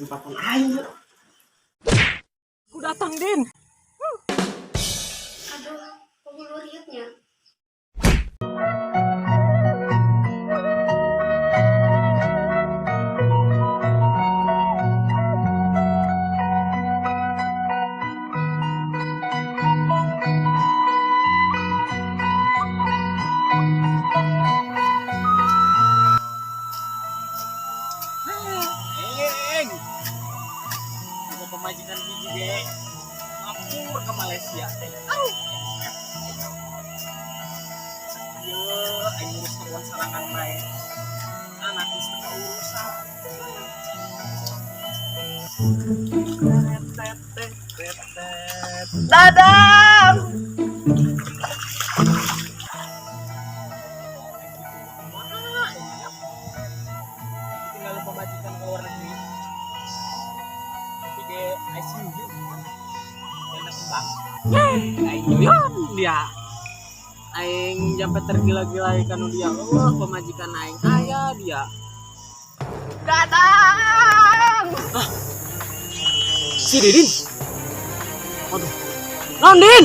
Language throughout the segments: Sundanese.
Kesempatan aing. Aku datang, Din. Aduh, pembuluh riutnya. Eng. Boga pamajikan hiji ge. Ngapur ke Malaysia teh. Aduh. Ye, aing ngurus kawan sarangan bae. Anak geus teu kaurusan. Dadang. Tinggal pamajikan ke luar negeri. Tapi ge ICU gitu. Enak bang. Aing nyuyon dia. Aing sampai tergila-gila kanu dia. Oh, pamajikan aing aya dia. Dadang. Si Didin. Waduh. Naon, Din?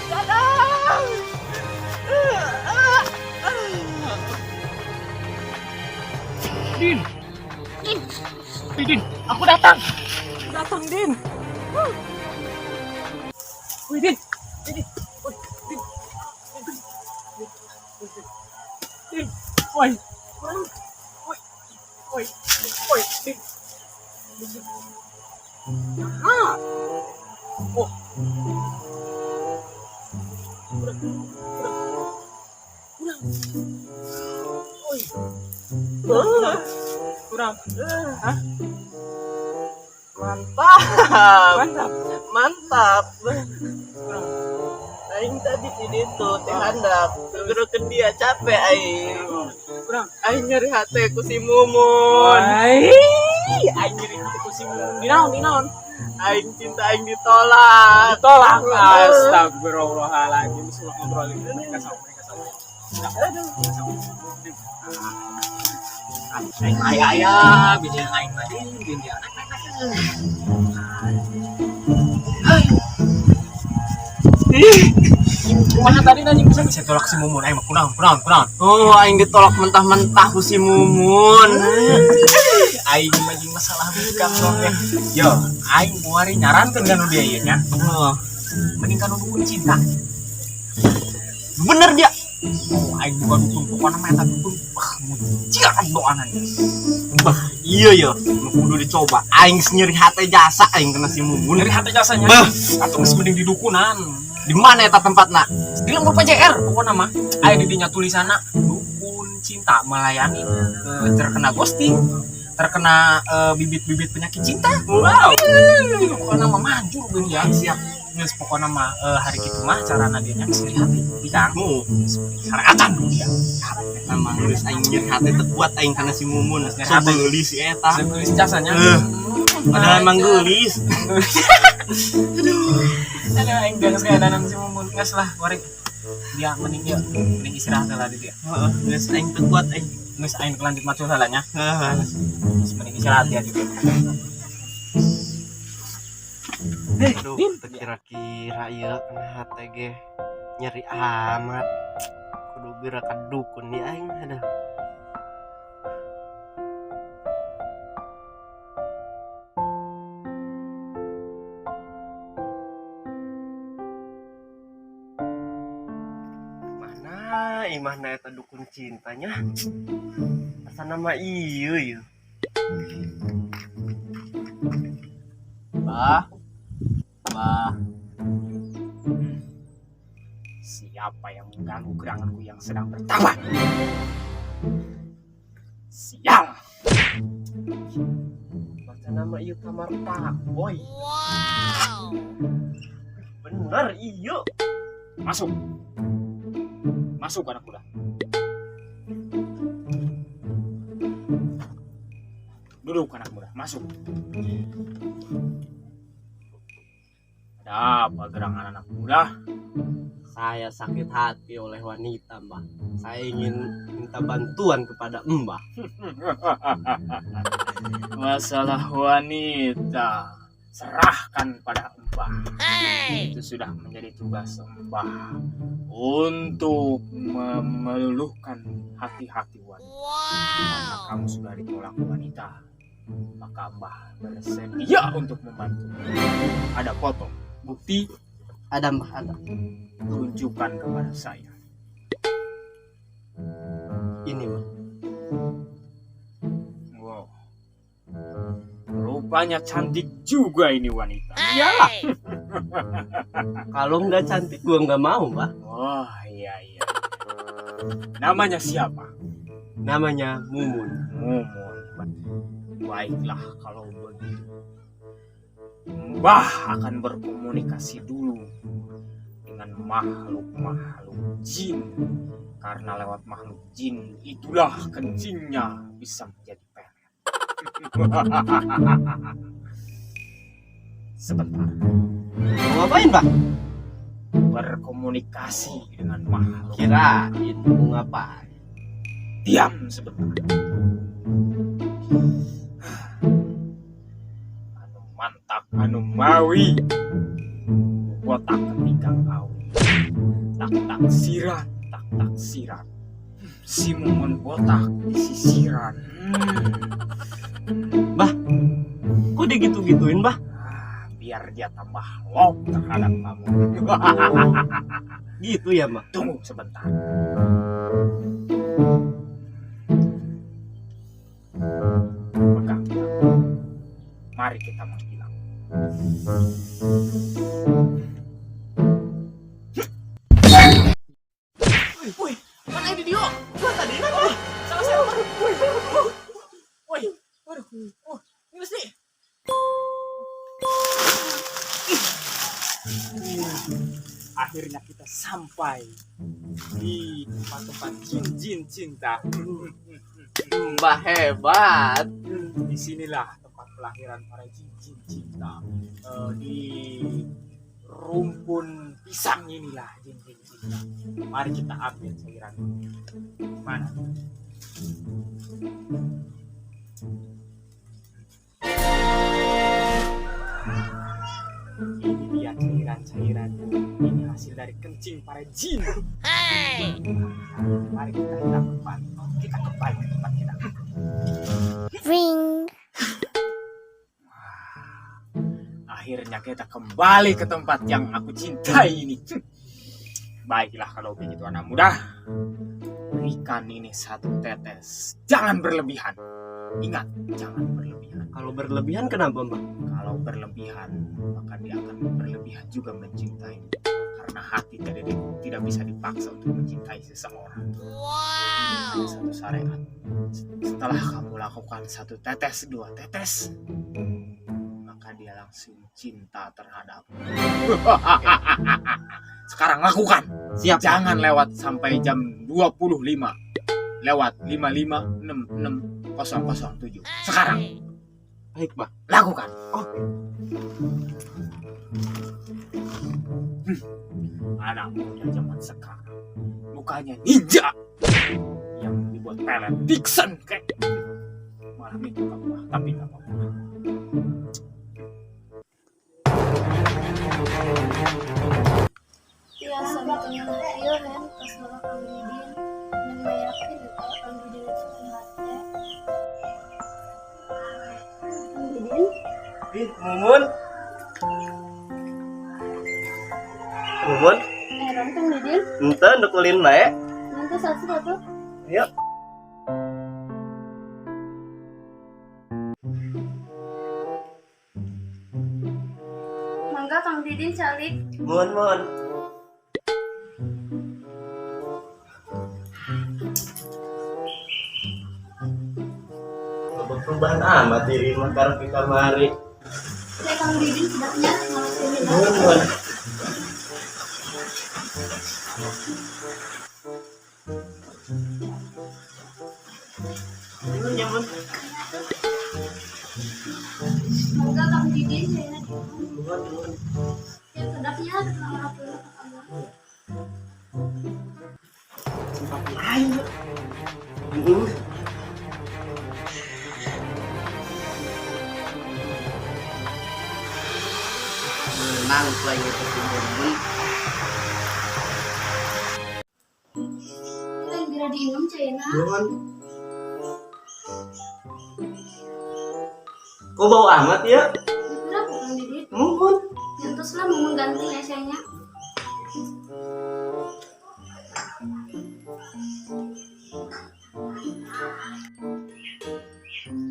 Dadang. Din. Din. Din, aku datang. Aku datang, Din. Wih, Din. Din. Wih, Din. Din. Woi. Woi. Woi. Woi, Din. Ah. Oh. Udah. Udah. Udah. Woi. Kurang. Kurang. Hah? Mantap. Mantap. Mantap. Kurang. Aing tadi di ditu teh handap. Gerokeun dia capek aing. Kurang. Aing nyeri hate ku si Mumun. Wai, aing nyeri hati ku si Mumun. Di naon, di naon? Aing cinta aing ditolak. Ditolak. Astagfirullahaladzim. Sudah ngobrolin. Mereka sama, mereka sama. Aduh. Aing mah aya aya, bini aing mah din, din dia. Naik, naik, naik. Ih, kumaha tadi anjing bisa bisa tolak si Mumun aing mah kunaon, kunaon, kunaon. Oh, aing ditolak mentah-mentah ku si Mumun. Aing mah jeung masalah bikang dong ya. Yo, aing kuari nyarankeun ka nu dia ieu nya. Oh, Mending ka nu dukun cinta. bener dia. Oh, aing bukan dukun, pokoknya mah eta dukun. Wah, mujian doanan. Bah, iya ya, nu kudu dicoba. Aing nyeri hate jasa aing kena si Mumun. Nyeri hate jasanya. Bah. Atuh geus mending di dukunan. Di mana eta tempatna? Di lembur PJR pokoknya mah. Aya di dinya tulisanna dukun cinta melayani terkena ghosting, terkena bibit-bibit penyakit cinta. Wow. Ih, pokoknya mah manjur geun ya. Siap. Geus pokoknya mah hari kitu mah carana dia nya geus nyeri hati. Di Kang. Oh, Geus acan dia. emang geus aing nyeri hate teu kuat aing kana si Mumun. Nyeri So hate. geulis si eta. Segeulis jasanya. Padahal emang geulis. Aduh. Aduh, aing geus kayak si Mumun geus lah, goreng. Dia mending dia mending istirahat lah di dia. Heeh, geus aing teu kuat aing. Geus aing lanjut macul heula nya. Heeh. Geus mending istirahat dia juga. Aduh, Din. teu kira-kira ieu kana hate ge nyeri amat. Kudu geura ka dukun di aing aduh. Mana imahna eta dukun cintanya? Asa nama ieu ieu. Bah. Bah. Siapa yang mengganggu geranganku yang sedang bertapa? Sial. Baca nama ieu kamar Pak Boy. Wow. Bener ieu. Masuk. Masuk anak muda. Duduk anak muda, masuk. Ada apa gerangan anak muda? Saya sakit hati oleh wanita, Mbah. Saya ingin minta bantuan kepada Mbah. Masalah wanita serahkan pada Mbah. Itu sudah menjadi tugas Mbah untuk meluluhkan hati-hati wanita. Karena kamu sudah ditolak wanita, maka Mbah bersedia untuk membantu. Ada foto, bukti, Ada, Mbah, ada. Tunjukkan kepada saya. Ini, Mbah. Wow. Rupanya cantik juga ini wanita. Iyalah. Kalau nggak cantik gua nggak mau, Mbah. Wah, iya. Namanya siapa? Namanya Mumun. Mumun. Baiklah kalau begitu. Mbah akan berkomunikasi dulu dengan makhluk-makhluk jin. Karena lewat makhluk jin itulah kencingnya bisa menjadi pelet. Sebentar. Mau ngapain, Mbah? Berkomunikasi dengan makhluk. Kirain mau ngapain? Diam sebentar. Anu mantak, anu mawi. Botak ketikang awi. Tak tak siran, tak tak siran. Si Mumun botak disisiran. Bah, kok digitu-gituin, Bah? Ah, biar dia tambah love terhadap kamu. Gitu ya, Mbah? Tunggu sebentar. Pegang. Mari kita menghilang. Wih, mana ini dia? Gua tadi mana? Salah saya. Woi, waduh. Oh, ini mesti. Akhirnya kita sampai di tempat-tempat jin-jin cinta. Mbah hebat. Disinilah tempat kelahiran para jin-jin cinta. Di rumpun pisang inilah jin-jin cinta. Mari kita ambil cairan. Mana? Ini dia cairan-cairannya. Ini hasil dari kencing para jin. Mari kita hilang kembali. Kita kembali ke tempat kita. Ring. Akhirnya kita kembali ke tempat yang aku cintai ini. Baiklah kalau begitu anak muda. Berikan ini satu tetes. Jangan berlebihan. Ingat, jangan berlebihan. Kalau berlebihan kenapa, Mbah? Kalau berlebihan, maka dia akan berlebihan juga mencintai. Karena hati tidak bisa dipaksa untuk mencintai seseorang. Wow. Ada satu syariat. Setelah kamu lakukan satu tetes, dua tetes, maka dia langsung cinta terhadapmu. Sekarang lakukan. Siap. Jangan lewat sampai jam 25. Lewat 55 66 007. Sekarang Baik, Mbah. lakukan. Oke. Anak muda zaman sekarang mukanya ninja yang dibuat pelet Dixon kayak malah minta apa, tapi nggak apa-apa. Iya, sebetulnya iya kan pas nolak Kang Didin dan gak yakin kalau Kang Didin itu punya hati. Kang Didin? Ih, Mumun. Mumun, Heran Kang Didin? ente nukulin bae. Nanti satu satu. Ayo. Mangga Kang Didin calik. Mun, mun. Loba perubahan amat diri mah karena kita mari. Saya Kang Didin sedapnya malah sini. Mun, mun. Mun, ya, mun. Mangga Kang Didin saya. Mun, mun. Ya sedapnya malah kamu. Sempat aing. Heeh. Menang ku aing eta si Bun. Kan bila diinum caina. Nuhun. Kok bau amat ya? Berapa Kang Didin? Muhun. Nyentus lah mau ganti ya sayanya.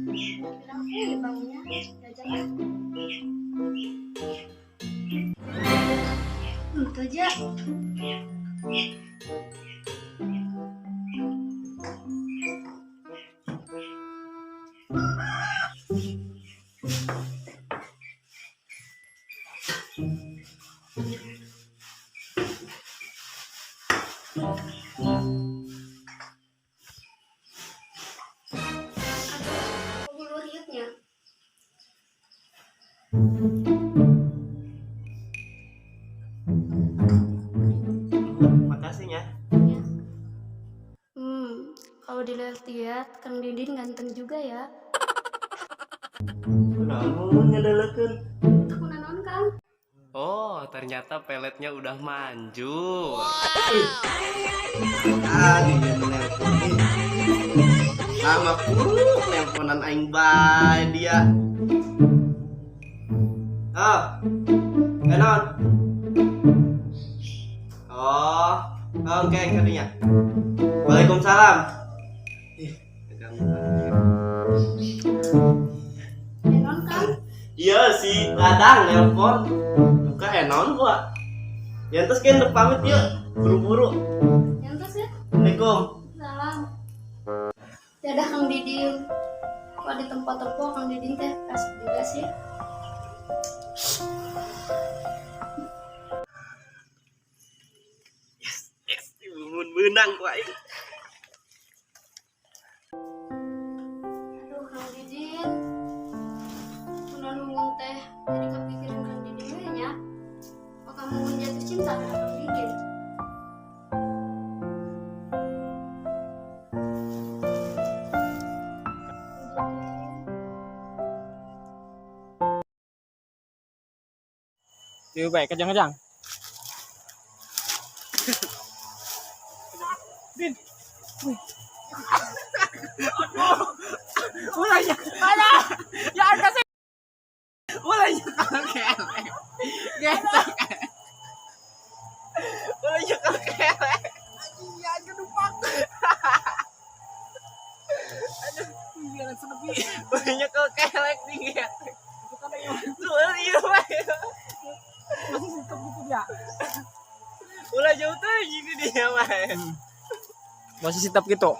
Bilang eh baunya jajan lah. Itu aja. Aduh, bulu riutnya. Makasih ya. Ya. Kalau dilihat-lihat Kang Didin ganteng juga ya. Namun ngedeleukeun. Untuk naon Kang? Oh, ternyata peletnya udah manjur. Ah, dia nelpon. Lama puluh nelponan aing bae dia. Ah. Enon. Oh, oke kadinya. Waalaikumsalam. Ih, ganggu. Enon Kang? Iya si Ladang nelpon. Buka enon gua. Ya terus kan pamit yuk, buru-buru. Nyentus ya. Assalamualaikum. Salam. Dadah Kang Didin. Kok di tempat-tempat Kang Didin teh asik juga sih. Yes, yes, Mumun beunang ku aing. Aduh Kang Didin. Kunaon Mumun teh jadi kepikiran Kang Didin we nya. Apakah Mumun jatuh cinta pada Kang Didin? Lebih baik kejang-kejang. Din. Ulah ya. Ada. Ya ada sih. Ulah ya kelek. Getek. Ulah nyekel kelek. Iya, gedupak. Aduh, iya sepi. Ulah nyekel kelek nih getek. Itu kan yang Tuh iya bae. masih sikap gitu dia. Ulah jauh tuh gini dia mah. Masih sikap gitu.